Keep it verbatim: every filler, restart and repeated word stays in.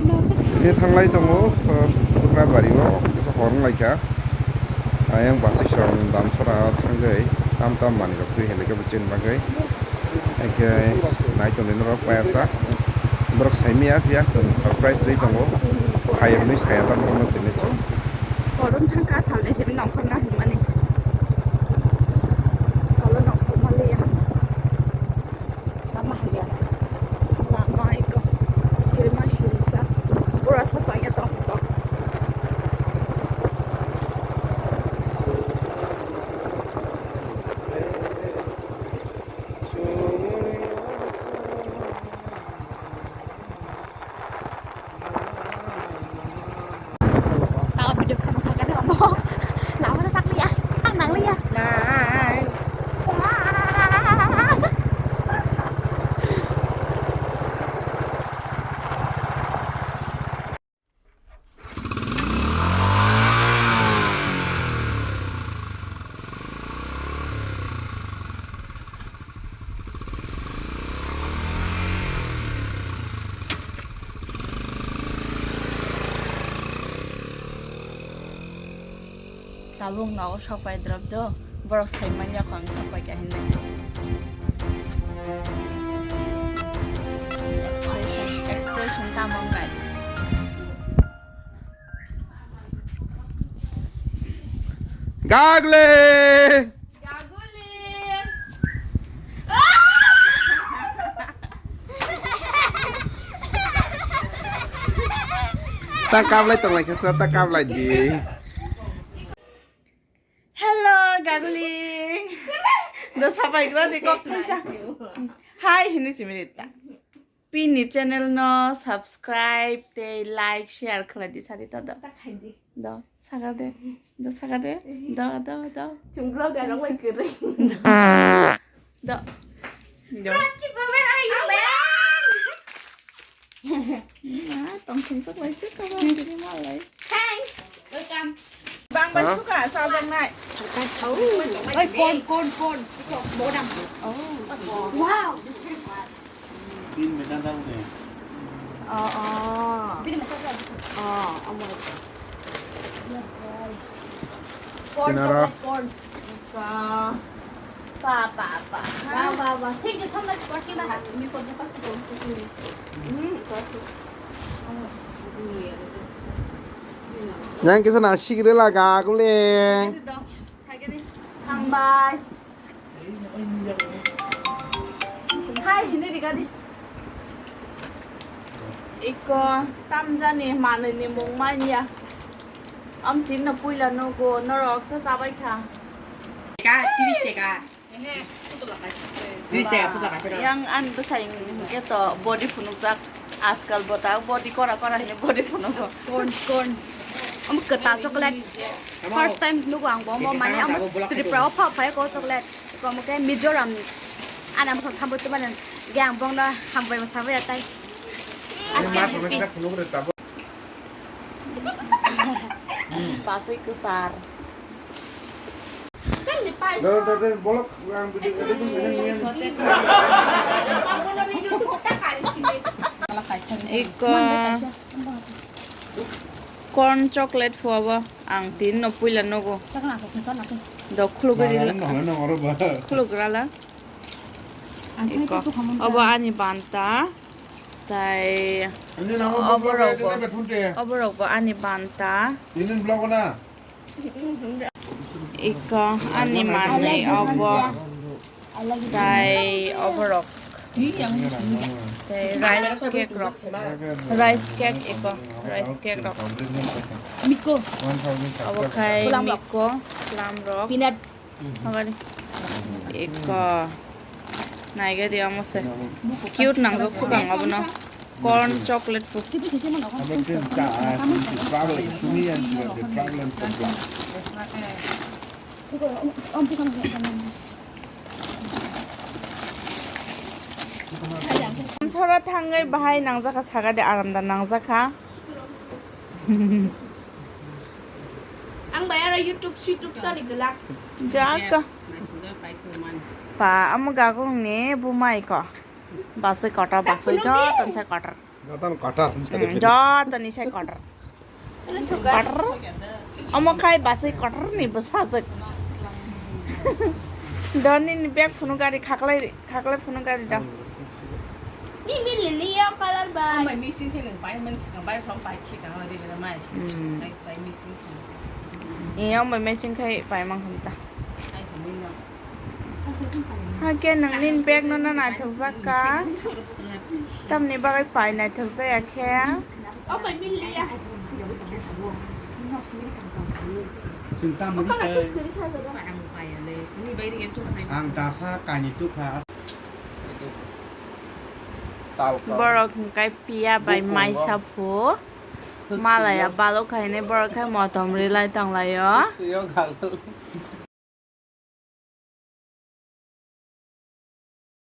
Tini thanglai tongo, uh, Bukrabari o, kisa hor wng lai kha. Ayang bus station Damsora o thangwi tam tam manwi rok twi hai khe bo chini bagwi. Hai khe nai tongwi norok payasa. Borok sai maya phiya chwng surprise rwi tongo. Hai hwnwi saya ta borokno tini chwng. Korom thangkha salni simi nongkhorna hwnmani. Salo nongkhorma liya. Lama hai ya. Lama iko. Kirima singsa. Pura sa tanya tong tong. Tao video kha bwkha khe omo lama no sak liya, ang nang liya. Nai. Tabuk nogo sopai drop do, borok sai manya kho ang sopai kha hinwi. Expression, expression tamo wngnai. Gagle! Ta kablai tonglai khe sa, ta kablai di. Hello, Gaguling. Do sabai gua de kok thaisa. Hi, hini simirita. Pini channel no subscribe tei like share khlai di sari ta do. Ta khai di. Do, saga de. Do, saga de. Do, do, do. Chwng vlogger rok bai kwrwi. Do. Do. Do. Happy birthday, Ayan! Ah, tong thumsok lai se kabo tini malai. Thanks. Welcome. Bang bai suka, sa bang nai. Oi, corn, corn, corn. Bodam. Oh. Wow. Tin beta daw ne. Oh, oh. Oh, oh my God. Corn, Sinara. Chocolate corn. Ba, ba, ba. Ba, ba, ba. Thank you so much, Fatima. Ni ko buka su ko su ni. Hmm, ko su. Yang kisa nasi kiri laga kuling. Hambai. Hai, hini di gadi. Iko tamjani manwi ni mung manya. Am tin no puila nogo norok sa sabai kha. Ka, tiris taka. Tris taka putla kaisa. Yang an bwsai hwnkhe to body phunukjak. Ajkal bota body kora kora hino body phunugo. Corn, corn. Omo kwtal chocolate. First time nugo ang bo, omo mane omo Tripura o pha phai ko chocolate. Ko omo khe Mizoram ni. Ana mo tham bo tubana. Ge ang bongno hambai mo sabai atai. Aske happy. Pasai kwsar. Dor, dor, dor, bolok, ang video edit dum, ini, ini. Iko corn chocolate phuabo ang tin no puila nogo. Do khulugri, khulugrala. Iko obo ani banta. Tai oborok bo, oborok bo ani banta. Iko ani manwi obo. Tai oborok. Tai rice cake rok. Rice cake iko. Rice cake rok. Miko. Obo khai miko, plum rok. Peanut. Hagari. Iko. Naigari omo se. Cute nangjak sukang obono. Corn chocolate pu. Sora thangwi bahai nangjak kha, saga de aramda nangjak kha. Ang bai aro YouTube, YouTube choli glak. Jaka. Pa, amo gagong ni bumai ko. Basai kotor, basai joto sa kotor. Jotono kotor. Hmm, jotoni sai kotor. Kotor. Omo khai basai kotor ni bwsajwk. Doni ni bag phunuk gari khaklai, khaklai phunuk gari da. Ni mili ni yo color ba. Mai missing khe nang pai mani sika bai thong pai khi ka ri ri mai. Hmm. Pai pai missing song. Iya mai missing khai pai mang hum ta. Ai hum ni no. Hake nangni bag no na naithok jak ka. Tamni bagwi pai naithok jaya khe. Sing tamni pai. Ang tasa kainwi tukha. Borok hwnkhe piya bai maisa phu. Malaya balok khainai borok khe motom rilai tonglaio.